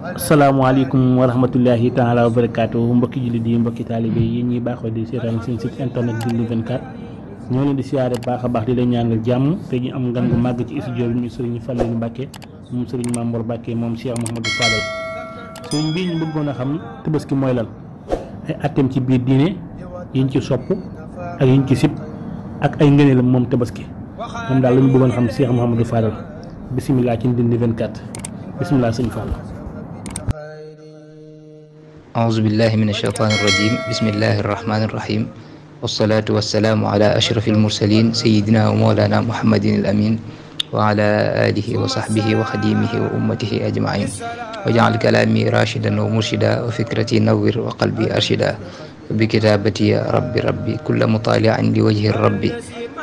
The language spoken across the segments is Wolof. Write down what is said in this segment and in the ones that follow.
asalaamaaleykum wa rahmatullahi taala wa barakaatu mbokki jullit yi mbokki taalibe yi ñuy baaxoo di seetaan seen site internet Dund 24 ñoo leen di siyaare baax a baax di leen ñaanal jàmm te ñu am ngan gu màgg ci studio bi ñu sëriñ Fallou Mbacke moom sëriñ Mamour Mbacke moom Cheikh Mouhamadou Fadal sëriñ bii ñu bëggoon a xam tabaski mooy lan ay atteem ci biir diine yiñ ci sopp ak yiñ ci sib ak ay ngëneelam moom tabaski moom daal la ñu bëggoon xam Cheikh Mouhamadou Fadal bisimilah ci Dund 24 bisimilah sëñ Fallou. أعوذ بالله من الشيطان الرجيم بسم الله الرحمن الرحيم والصلاة والسلام على أشرف المرسلين سيدنا ومولانا محمد الأمين وعلى آله وصحبه وخديمه وأمته أجمعين وجعل كلامي راشدا ومرشدا وفكرتي نور وقلبي أرشدا وبكتابتي يا ربي كل مطالع لوجه الرب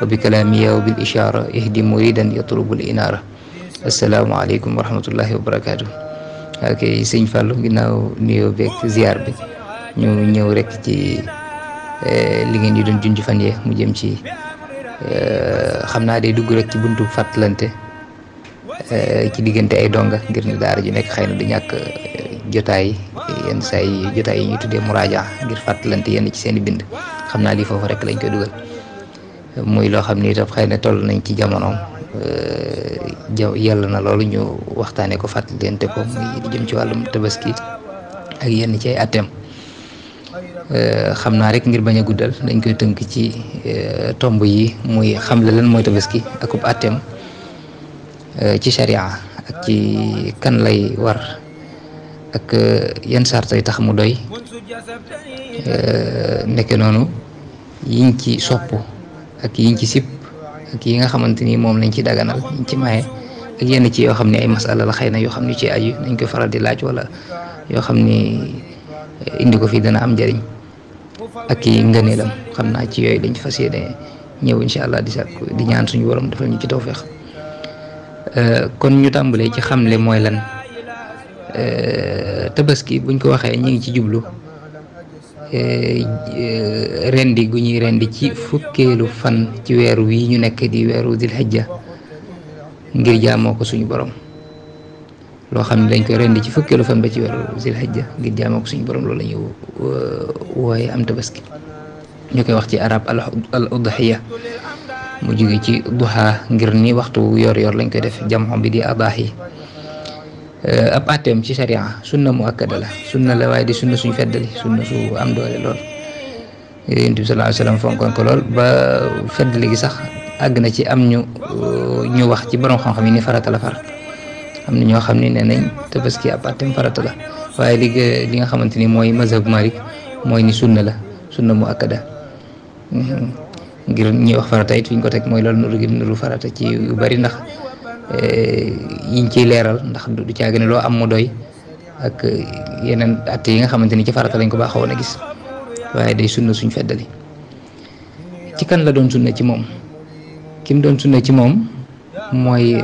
وبكلامي وبالإشارة اهدي مريدا يطلب الإنارة السلام عليكم ورحمة الله وبركاته. ok sëñ Fallou ginnaaw nuyoo beeg ziar bi ñu ñëw rek ci li ngeen di doon junj fan yee mu jëm ci xam naa day dugg rek ci buntu fàttalante ci diggante ay donga ngir ne daara ji nekk xëy na du ñàkk jotaay yenn saa yi jotaay yi ñuy tuddee muraaja ngir fàttalante yenn ci seen i bind xam naa lii foofu rek lañ koy dugal muy loo xam ni itam xëy na toll nañ ci jamonoom. Yàlla na loolu ñu waxtaanee ko fàttalante ko muy di jëm ci wàllum tabaski ak yenn ci ay atteem xam naa rek ngir bañ a guddal dañ koy tënk ci tomb yi muy xamle lan mooy tabaski akub atteem ci sharia ak ci kan lay war ak yan sart yi tax mu doy nekk noonu yiñ ci sopp ak yiñ ci sib ak yi nga xamante ni moom lañ ci daganal ñu ci maye ak yenn ci yoo xam ne ay masala la xëy na yoo xam ne ci aju nañ koy faral di laaj wala yoo xam ni indi ko fii dana am njëriñ ak yi ngëneelam xam naa ci yooyu lañ fas yéene ñëw incha allah di ñaan suñu borom defal ñu ci tawfeex kon ñu tàmbalee ci xamle mooy lan tabaski buñ ko waxee ñu ngi ci jublu rendi gu ñuy rendi ci fukkeelu fan ci weeru wi ñu nekk di weeru dil hijja ngir jaamoo ko suñu borom loo xam ne dañ koy rendi ci fukkeelu fan ba ci weeru dil hijja ngir jaamoo ko suñu borom loolu la ñuy wooye am tabaski ñu koy wax ci arab al udhiya mu jóge ci duha ngir ni waxtu yor lañ koy def jamoo bi di adaahi ab ateem ci sharia sunna mu akkada la sunna la waaye di sunna suñ feddali sunna su am doole lool yonent bi sallallahu alayhi wasallam fonkoon ko lool ba feddali gi sax àgg na ci am ñu wax ci borom xam-xam yi ni farata la far am na ñoo xam ne nee nañ tabaski ab ateem farata la waaye li nga xamante ni mooy mazhab Malik mooy ni sunna la sunna mu akkada ngir ñuy wax farata it fi ñu ko teg mooy loolu nuru farata ci yu bari ndax yiñ ciy leeral ndax du caagi ne loo am mu doy ak yeneen atte yi nga xamante ni ci farata lañ ko baaxoon a gis waaye day sunna suñ feddali ci kan la doon sunna ci moom kim doon sunna ci moom mooy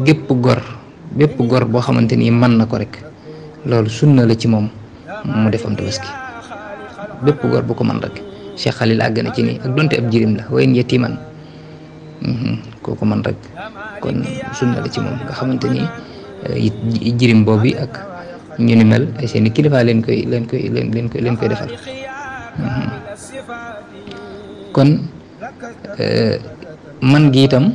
bépp gor boo xamante ni mën na ko rek loolu sunna la ci moom mu def am tabaski bépp gor bu ko mën rek Cheikh Khalil àgg na ci ni ak donte ab jirim la wayen yetiman kooku man rek kon sunna la ci moom nga xamante ni jirim boobu ak ñu ni mel ay seeni kilifa leen koy defal kon man gi itam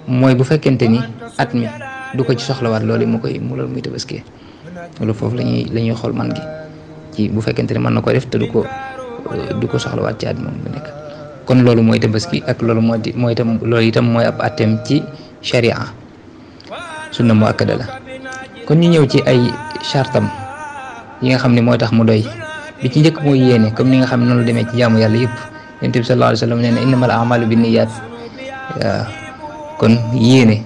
mooy bu fekkente ni at mi du ko ci soxlawaat loolu loolu muy tabaski loolu foofu la ñuy xool man gi ci bu fekkente ni mën na ko def te du ko soxlawaat ci at moom bu nekk kon loolu mooy tabaski ak loolu loolu itam mooy ab atteem ci sharia sunna mu akkada la kon ñu ñëw ci ay chartam yi nga xam ne mooy tax mu doy bi ci njëkk mooy yéene comme ni nga xam ne noonu la demee ci jaamu yàlla yëpp yonent bi sallallahu alayhi wa sallam nee na innamal a'malu binniyat waaw kon yéene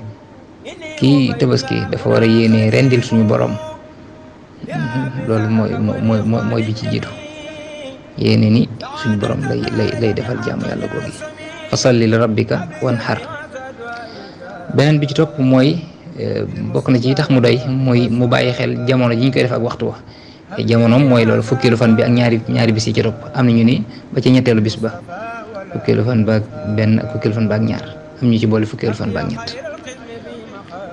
kii tabaski dafa war a yéene rendil suñu borom loolu mooy bi ci jiitu yéene ni suñu borom lay defal jaamu yàlla googu fa salli li rabbika wanhar beneen bi ci topp mooy bokk na ci tax mu doy mooy mu bàyyi xel jamono ji ñu koy def ak waxtu wa jamonoom mooy loolu fukkeelu fan bi ak ñaari bis yi ci topp am na ñu ni ba ca ñetteelu bis ba fukkeelu fan ba ak benn ak fukkeelu fan ba ak ñaar am ñu ci boole fukkeelu fan ba ak ñett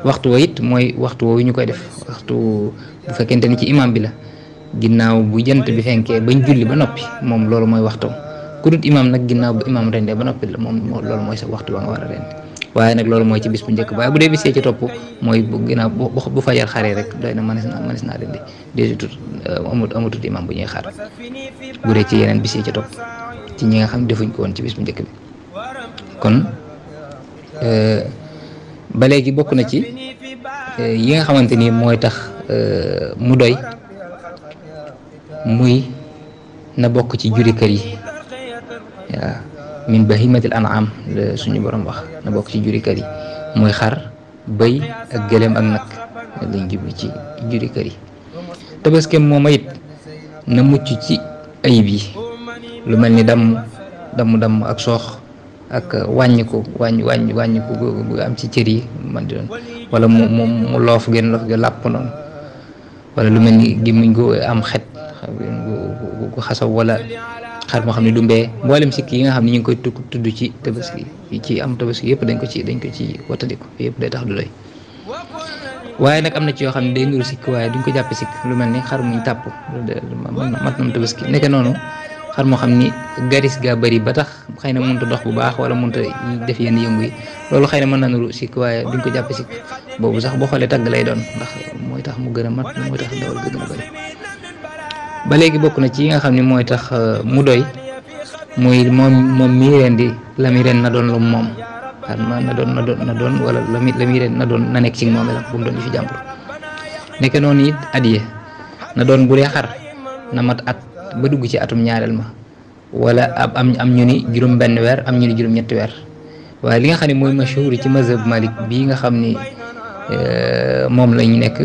waxtu wa it mooy waxtu woowu ñu koy def waxtu bu fekkente ni ci imam bi la ginnaaw bu jant bi fenkee bañ julli ba noppi moom loolu mooy waxtoom ku dut imam nag ginnaaw bu imam rendee ba noppi la moom loolu mooy sa waxtu ba nga war a rend waaye nag loolu mooy ci bis bu njëkk waaye bu dee bisee ci topp mooy bu ginnaaw bu fajar xaree rek doy na mënees naa rendi déedéet amatut imam bu ñuy xaar bu dee ci yeneen bisee ci topp ci ñi nga xam defuñ ko woon ci bis bu njëkk bi kon ba léegi bokk na ci yi nga xamante ni mooy tax mu doy muy na bokk ci juri kër yi waaw min bahimatil an'am la suñu borom wax na bokk ci juri kër yi mooy xar bëy ak gëléem ak nag lañ jublu ci juri kër yi tabaski moom it na mucc ci ayib yi lu mel ni damm ak soox ak wàññiku bu am ci cër yi man di doon wala mu loof gën làpp noonu wala lu mel ni gémmiñ gu am xet gu xasaw wala xar moo xam ne du mbee mboolem sikk yi nga xam ne ñu ngi koy tudd ci tabaski ci am tabaski yëpp dañ ko ci wattandiku yëpp day tax du doy waaye nag am na ci yoo xam ne day nuru sikk waaye duñ ko jàppe sikk lu mel ni xar muñ tàpp mat nam tabaski nekk noonu xar moo xam ni garis gaa bëri ba tax xëy na mënut a dox bu baax wala mënut a def yenn yëngu yi loolu xëy na mën na nuru sikk waaye duñ ko jàppe sikk boobu sax boo xoolee tagg lay doon ndax mooy tax mu gën a mat mooy tax ndawal ga gën a bëri ba léegi bokk na ci yi nga xam ne mooy tax mu doy muy moom mii ren di la muy ren na doon lu moom xar ma na doon wala la muy ren na doon na nekk ci moom la bu mu doon fi jàmbur nekk noonu it adiye na doon bu dee xar na mat at ba dugg ci atum ñaareel ma wala am ñu ni juróom benn weer am ñu ni juróom ñetti weer waaye li nga xam ne mooy mashhur ci mazhab Malik bii nga xam ni moom lañu nekk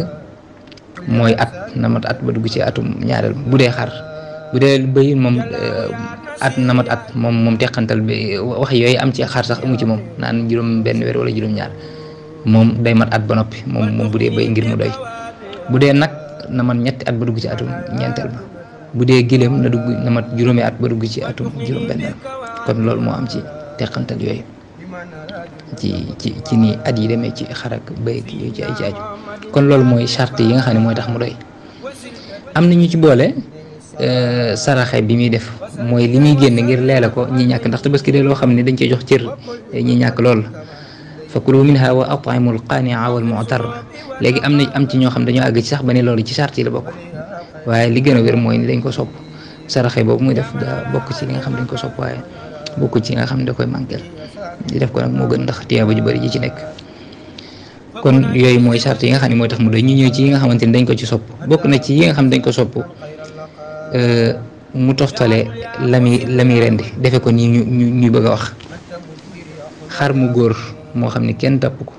mooy at na mat at ba dugg ci atum ñaareel bu dee xar bu dee bëy moom at na mat at moom teqantal bi wax yooyu am ci xar sax amu ci moom naan juróom benn weer wala juróom ñaar moom day mat at ba noppi moom bu dee bëy ngir mu doy bu dee nag na mat ñetti at ba dugg ci atum ñeenteel ba bu dee giléem na mat juróomi at ba dugg ci atum juróom benn kon loolu moo am ci teqantal yooyu ci nii at yi demee ci xar ak bëy ak yooyu ci ay ci aju kon loolu mooy charte yi nga xam ne mooy tax mu doy am na ñu ci boole saraxe bi muy def mooy li muy génn ngir leela ko ñi ñàkk ndax tabaski de loo xam ne dañ cey jox cër ñi ñàkk lool fa kulu minha wa at'imul qani'a wal mu'tar léegi am ci ñoo xam dañoo àgg ci sax ba ne loolu ci charte yi la bokk waaye li gën a wér mooy ni dañ ko sopp saraxe boobu muy def daa bokk ci li nga xam dañ ko sopp waaye bokk ci nga xam ne da koy manquel di def ko nag moo gën ndax tiyaaba ju bari ji ci nekk kon yooyu mooy charte yi nga xam ne mooy tax mu doy ñu ñëw ci yi nga xamante ni dañ ko ci sopp bokk na ci yi nga xam ne dañ ko sopp mu toftale la muy rendi defe ko nii ñu bëgg a wax xar mu góor moo xam ne kenn tàpp ko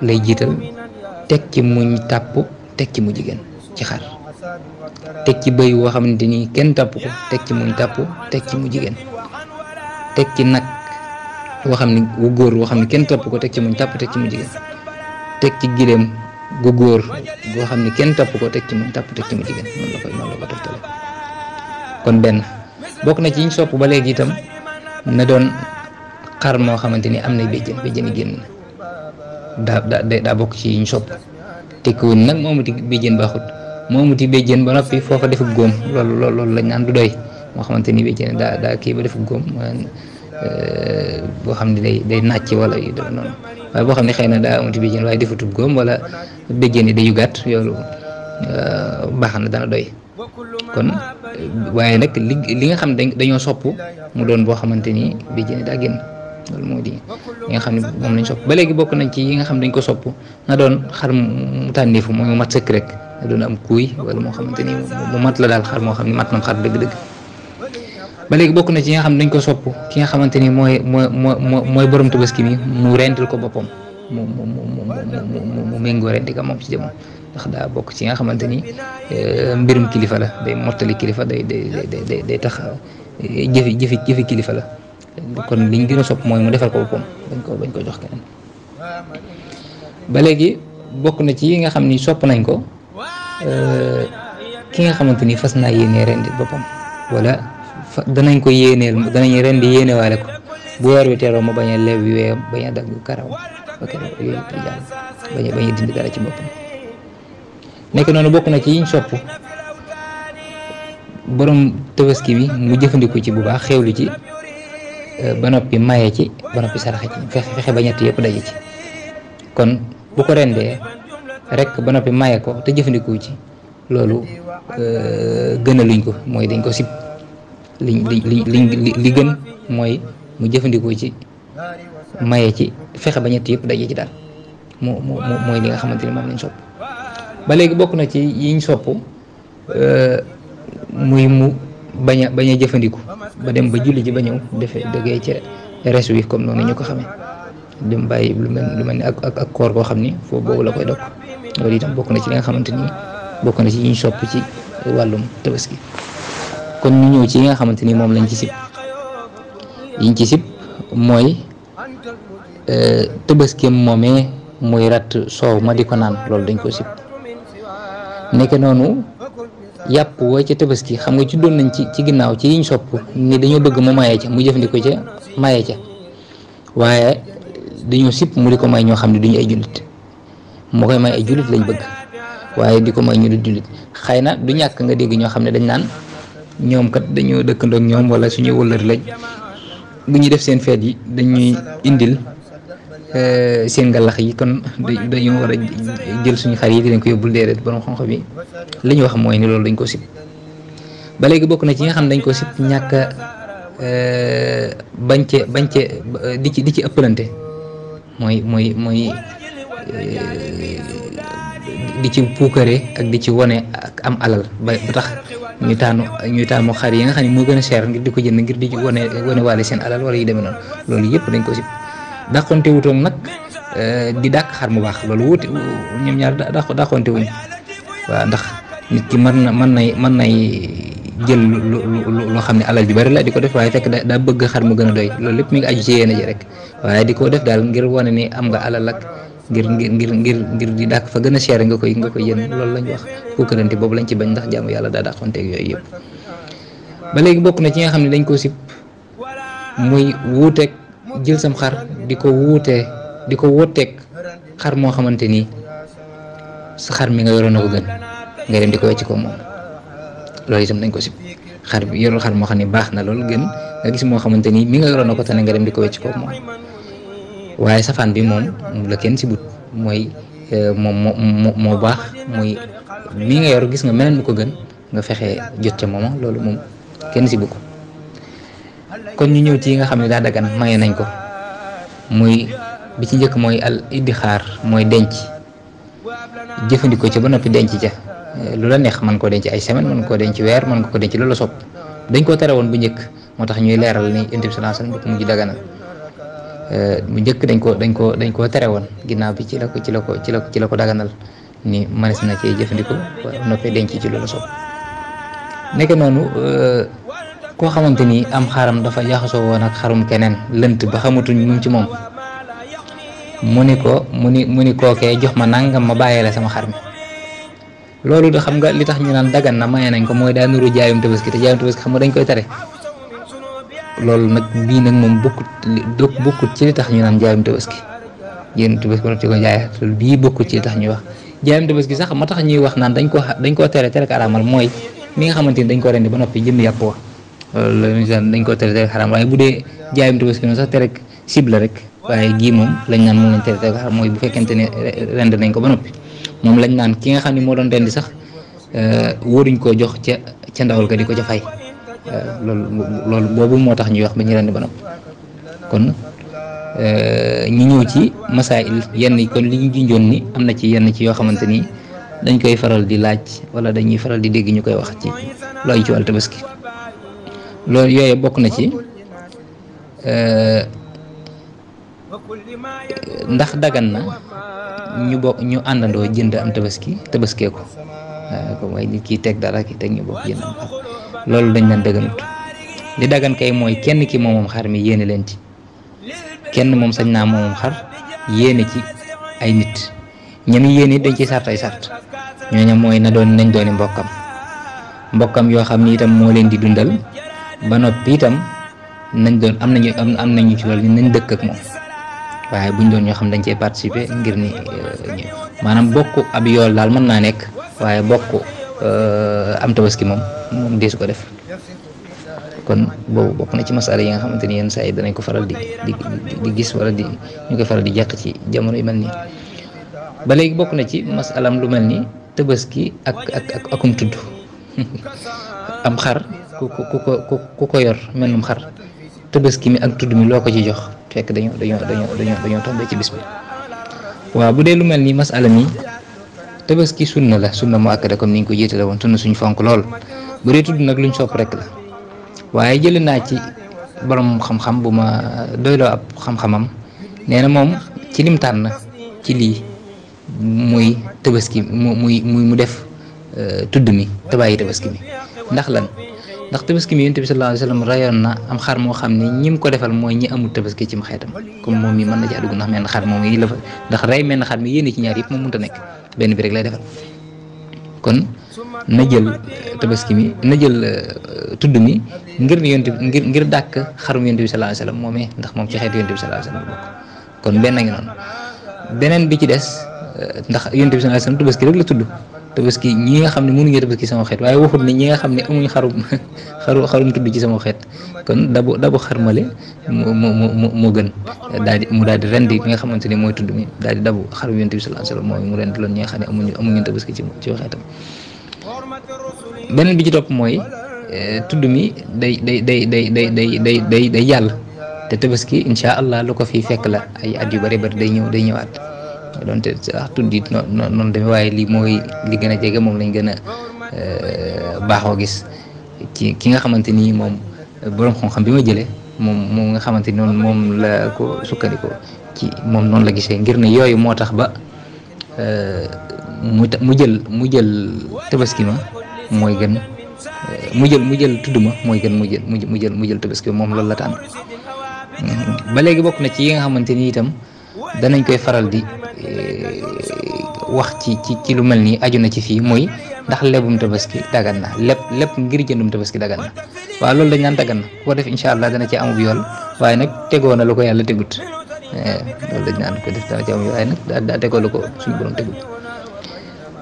lay jiital teg ci muñ tàpp teg ci mu jigéen ci xar teg ci bëy woo xamante ni kenn tàpp ko teg ci muñ tàpp teg ci mu jigéen teg ci nag woo xam ne wu góor woo xam ne kenn tàpp ko teg ci muñ tàpp teg ci mu jigéen teg ci gileem gu góor goo xam ne kenn tàpp ko teg ci muñ tàpp teg ci mu jigéen noonu la ko toftale kon benn bokk na ci yiñ sopp ba léegi itam na doon xar moo xamante ni am na béjjën yi génn daa bokk ci yiñ sopp tekkiwuñ nag moo amuti béjjën baaxut moo amuti béjjën ba noppi foofa defuk góom loolu lañ naan du doy moo xamante ni béjjën daa kii ba defuk góom boo xam ne day nàcc wala yu doon noonu waaye boo xam ne xëy na daa amuti béjjën waaye defutub góom wala béjjën yi day yu gàtt yoolu baax na dana doy kon waaye nag li nga xam ne dañoo sopp mu doon boo xamante ni béjjën yi daa génn loolu moo di yi nga xam ne moom lañ sopp ba léegi bokk nañ ci yi nga xam dañ ko sopp na doon xar mu tànnifu mooy mu mat sëkk rek na doon am kuuy wala moo xamante ni mu mat la daal xar moo xam ne mat nam xar dëgg-dëgg ba léegi bokk na ci yi nga xam ne dañ ko sopp ki nga xamante ni mooy borom tabaski mi mu rendil ko boppam mu méngoo rendi ka moom ci jëmmam ndax daa bokk ci nga xamante ni mbirum kilifa la day mottali kilifa day tax jëfi kilifa la kon liñ gën a sopp mooy mu defal ko boppam bañ ko jox keneen ba léegi bokk na ci yi nga xam ni sopp nañ ko ki nga xamante ni fas naa yéenee rendi boppam wala danañ rendi yéenewaale ko bu weer wi teeroo ma bañ a lew weeyam bañ a dagg karaw ba keroog yooyu yëpp di jàll bañ a dindi dara ci boppam. nekk noonu bokk na ci yiñ sopp borom tabaski bi mu jëfandiku ci bu baax xewlu ci ba noppi maye ci ba noppi saraxe ci fexe ba ñett yëpp daje ci. kon bu ko rendee rek ba noppi maye ko te jëfandiku ci loolu gënaluñ ko, mooy dañ ko sib. li gën mooy mu jëfandikoo ci maye ci fexe ba ñett yëpp daje ci daal mooy li nga xamante ni moom lañ sopp. ba léegi bokk na ci yiñ sopp muy mu bañ a jëfandiku ba dem ba julli ji ba ñëw defee dëggee ca res wi comme noonu ñu ko xamee, dem bàyyi lu mel ni ak koor koo xam ni foofu boobu la koy dog. loolu itam bokk na ci li nga xamante ni bokk na ci yiñ sopp ci wàllum tabaski. kon ñu ñëw ci yi nga xamante ni moom lañ ci sib. yiñ ci sib mooy tabaski moomee muy rat soow ma di ko naan, loolu dañ ko sib. nekk noonu yàpp woo ca tabaski xam nga ci doon nañ ci ginnaaw ci yiñ sopp ni dañoo bëgg mu mayee ca mu jëfandikoo ca mayee ca, waaye dañoo sib mu di ko may ñoo xam ne duñu ay jullit. moo koy may ay jullit lañ bëgg, waaye di ko may ñu du jullit. xëy na du ñàkk nga dégg ñoo xam ne dañ naan ñoom kat dañoo dëkkandoo ak ñoom wala suñu wëllër lañ, bu ñuy def seen feet yi dañuy indil seen ngalax yi, kon dañoo war a jël suñu xar yi di leen ko yóbbul. déedéet, borom xam-xam bi li ñu wax mooy ni loolu dañ ko sib. ba léegi bokk na ci nga xam ne dañ ko sib ñàkk bañ cee di ci ëppalante, mooy di ci puukare ak di ci wone ak am alal ba tax ñuy taamu xar yi nga xam ne moo gën a cher ngir di ko jënd ngir di ci wane waale seen alal wala yu demee noonu. loolu yëpp dañ ko sib. dàqonte wutoon nag di dàq xar mu baax, loolu wuti ñoom ñaar dàqonte wuñ. waaw, ndax nit ki mën nay jël loo xam ne alal ju bari la di ko def, waaye fekk daa bëgg xar mu gën a doy. loolu lépp mi ngi aju ci yéene ji rek, waaye di ko def daal ngir wane ni am nga alal ak ngir di dàq fa gën a cher nga koy jënd. loolu lañ wax puukarante boobu lañ ci bañ, ndax jaamu yàlla daa dàqonteeg yooyu yëpp. ba léegi bokk na ci nga xam ne dañ ko sib muy wuuteeg jël sam xar di ko wuuteeg xar moo xamante ni sa xar mi nga yoroon na ko gën nga dem di ko wecc ko moom. loolu itam dañ ko sib. xar bi yorul xar moo xam ne baax na loolu gën nga gis moo xamante ni mi nga yoroon na ko tane nga dem di ko wecc ko moom. waaye safaan bi moom la kenn sibut, mooy moo baax muy mi nga yor gis nga meneen mu ko gën nga fexe jot ca mooma. loolu moom kenn sibu ko. kon ñu ñëw ci yi nga xam ne daa dagan maye nañ ko, muy bi ci njëkk mooy al iddixaar, mooy denc. jëfandikoo ca ba noppi denc ca lu la neex, mën koo denc ay semaine, mën koo denc weer, mën nga ko denc lu la sopp. dañ koo tere woon bu njëkk, moo tax ñuy leeral ni Yonent bi sallallahu alayhi wasallam mujj daganal. bu njëkk dañ koo tere woon, ginnaaw bi ci la ko daganal ni mënees na cee jëfandikoo ba noppee denc ci lu la sopp. nekk noonu koo xamante ni am xaram dafa jaxasoo woon ak xarum keneen, lënt ba xamatuñ ñu ci moom, mu ni kookee jox ma nangam ma bàyyee la sama xar mi. loolu de xam nga li tax ñu naan dagan na maye nañ ko mooy daa nuru jaayum tabaski, te jaayum tabaski xam nga dañ koy tere. loolu nag bii nag moom bokkut ci li tax ñu naan jaayum tabaski. jaayum tabaski war ci ko jaay, loolu bii bokkut ci li tax ñuy wax jaayum tabaski. sax ma tax ñuy wax naan dañ koo tere ko araamal, mooy mi nga xamante ni dañ ko rendi ba noppi jënd yàpp wa, loolu dañ koo tere ko araamal. waaye bu dee jaayum tabaski noonu sax tere cible rek, waaye gii moom lañ naan moom lañ tere ko araamal, mooy bu fekkente ne rend nañ ko ba noppi moom lañ naan ki nga xam ne moo doon rendi sax waruñ koo jox ca ndawal ka di ko ca fay. loolu boobu moo tax ñuy wax ba ñu rendi ba noppi. kon ñu ñëw ci masail yenn kon li ñu junjoon ni am na ci yenn ci yoo xamante ni dañ koy faral di laaj wala dañuy faral di dégg ñu koy wax ci looy ci wàllu tabaski. loolu yooyu bokk na ci ndax dagan na ñu àndandoo jënd am tabaskee ko waaye nit ki teg dara ki teg ñu bokk jënd am xar. loolu dañ leen dëgganut. li dagan kay mooy kenn ki moomam xar mi yéene leen ci, kenn moom sañ naa moomam xar yéene ci ay nit. ñami yéene dañ ci sart ay sart, ñooñu mooy nañ dooni mbokkam yoo xam ni itam moo leen di dundal ba noppi itam nañ doon am nañu ci loolu nañ dëkk ak moom. waaye buñ doon ñoo xam dañ cee participer ngir ni maanaam bokk ab yool daal mën naa nekk waaye bokk am tabaski moom deesu ko def. kon boobu bokk na ci masala yi nga xamante ni yenn saa yi danañ ko faral di gis wala di ñu koy faral di jàq ci jamono yu mel nii. ba léegi bokk na ci masalam lu mel ni tabaski ak akum tudd am xar ku ko yor mennum xar tabaski mi ak tudd mi loo ko ci jox fekk dañoo tombé ci bis bi. waaw bu dee lu mel ni masala mi tabaski sunna la sunna mu akkada comme ni ñu ko jiitale woon sunna suñu fonk lool. bu dee tudd nag luñ sopp rek la waaye jëlee naa ci borom xam-xam bu ma doyloo ab xam-xamam nee na moom ci lim tànn ci lii muy tabaski mu def tudd mi te bàyyi tabaski mi. ndax lan ndax tabaski mi yonent bi sallallahu alayhi wa sallam rayoon na am xar moo xam ne ñi mu ko defal mooy ñi amul tabaski ci xeetam comme moom mi mën na ci dugg ndax menn xar moom yi la fa ndax rey menn xar mi yéene ci ñaar yëpp moom mënut a nekk benn bi rek lay defal. kon na jël tabaski mi na jël tudd mi ngir ngir dàkk xarum yonent bi sallallahu alayhi wa sallam moomee ndax moom ci xeetu yonent bi sallallahu alayhi wa sallam bokk. kon benn ngi noonu beneen bi ci des ndax yonent bi sallallahu alayhi wa sallam tabaski rek la tudd. tabaski ñi nga xam ne mënuñu tabaski sama xeet waaye waxut ne ñi nga xam ne amuñ xarum tudd ci sama xeet kon dabu xarmale moo gën daal di rendi li nga xamante ni mooy tudd mi daal di dabu xarum yonent bi sallallahu alayhi wasallam mooy mu rendi loon ñi nga xam ne amuñu tabaski ci xeetam. beneen bi ci topp mooy tudd mi day yàlla te tabaski incha allah lu ko fi fekk la ay at yu bari day ñëwaat. donte sax tudd it noonu demee waaye lii mooy li gën a jege moom lañ gën a baaxoo gis ci ki nga xamante ni moom borom xam-xam bi ma jëlee moom nga xamante ni noonu moom la ko sukkandikoo ci moom noonu la gisee ngir ne yooyu moo tax ba mu jël tabaski ma mooy gën mu jël tudd ma mooy gën mu jël tabaski ma moom loolu la tànn. ba léegi bokk na ci yi nga xamante ni itam danañ koy faral di wax ci lu mel nii aju na ci fii mooy ndax lebum tabaski dagan na lépp ngir jëndum tabaski dagan na waaw loolu dañ naan dagan na ku ko def incha allah dana ci amub yool waaye nag tegoo na lu ko yàlla tegut loolu dañ naan ko def dana ci amub yool waaye nag daa tegoo lu ko suñu borom tegut.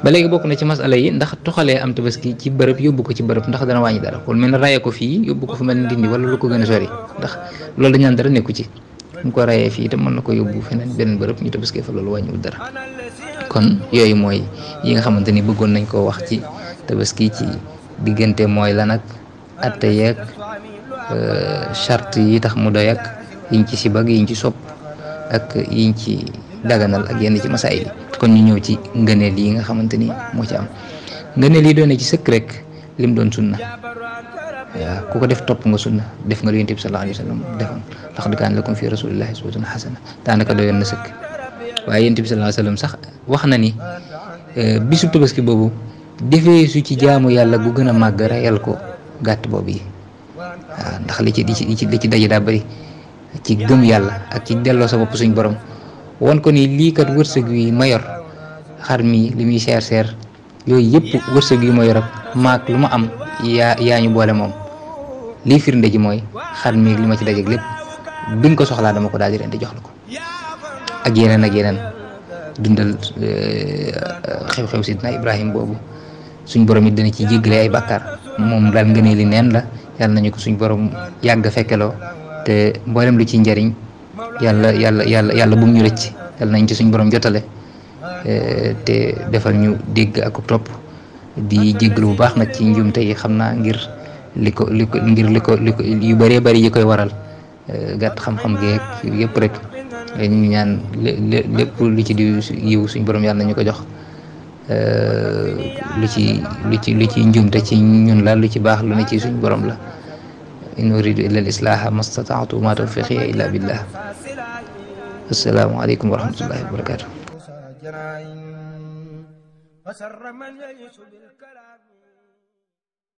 ba léegi bokk na ci masala yi ndax toxalee am tabaski ci bërëb yóbbu ko ci bërëb ndax dana wàññi dara wala mel ne raye ko fii yóbbu ko fu mel ne Ndindi wala lu ko gën a sori ndax loolu dañ naan dara nekku ci. mu ko rayee fii itam mën na ko yóbbu feneen beneen bërëb ñu tabaskee fa loolu wàññiwul dara kon yooyu mooy yi nga xamante ni bëggoon nañ koo wax ci tabaski ci diggante mooy lan ak atte yeeg charte yi tax mu doy ak yiñ ci sibag yiñ ci sopp ak yiñ ci daganal ak yenn ci masaayil yi kon ñu ñëw ci ngëneel yi nga xamante ni moo ci am ngëneel yi doone ci sëkk rek lim doon sunna waaw ku ko def topp nga sunna def nga lu yonent bi sallallahu alayhi wa sallam defoon laqad kaana lakum fi rasulillahi uswatun hasana daanaka doyoon na sëkk waaye yonent bi sallallahu alayhi wa sallam sax wax na ni bisu tabaski boobu defee su ci jaamu yàlla gu gën a màgg reyal ko gàtt boobu yi waaw ndax li ci daje daa bëri ci gëm yàlla ak ci delloo sa bopp suñ borom won ko ni lii kat wërsëg wi ma yor xar mi li muy seer yooyu yëpp wërsëg yi ma yor ak maak lu ma am yaa ñu boole moom lii firnde ji mooy xar mi li ma ci dajeeg lépp bi nga ko soxlaa dama ko daal di ren di jox la ko ak yeneen dundal xew-xew sidna Ibrahim boobu suñ borom it dana ci jéggale ay bàkkaar moom daal ngënee li neen la yàlla nañu ko suñ borom yàgg fekkeloo te mboolem lu ci njariñ yàlla bu mu ñu rëcc yàlla nañ ci suñ borom jotale te defal ñu dégg ak topp di jéggalu bu baax nag ci njuumte yi xam naa ngir li ko yu bëree bëri yi koy waral gàtt xam-xam geeg yëpp rek ñu ngi ñaan lépp lu ci di yiw suñ borom yàlla nañu ko jox lu ci njuumte ci ñun la lu ci baax lu ne ci suñ borom la in uridu illa al islaha mastataatu ma tawfiqiya illa billah assalaamu aleykum wa rahmatullahi wa barakatuh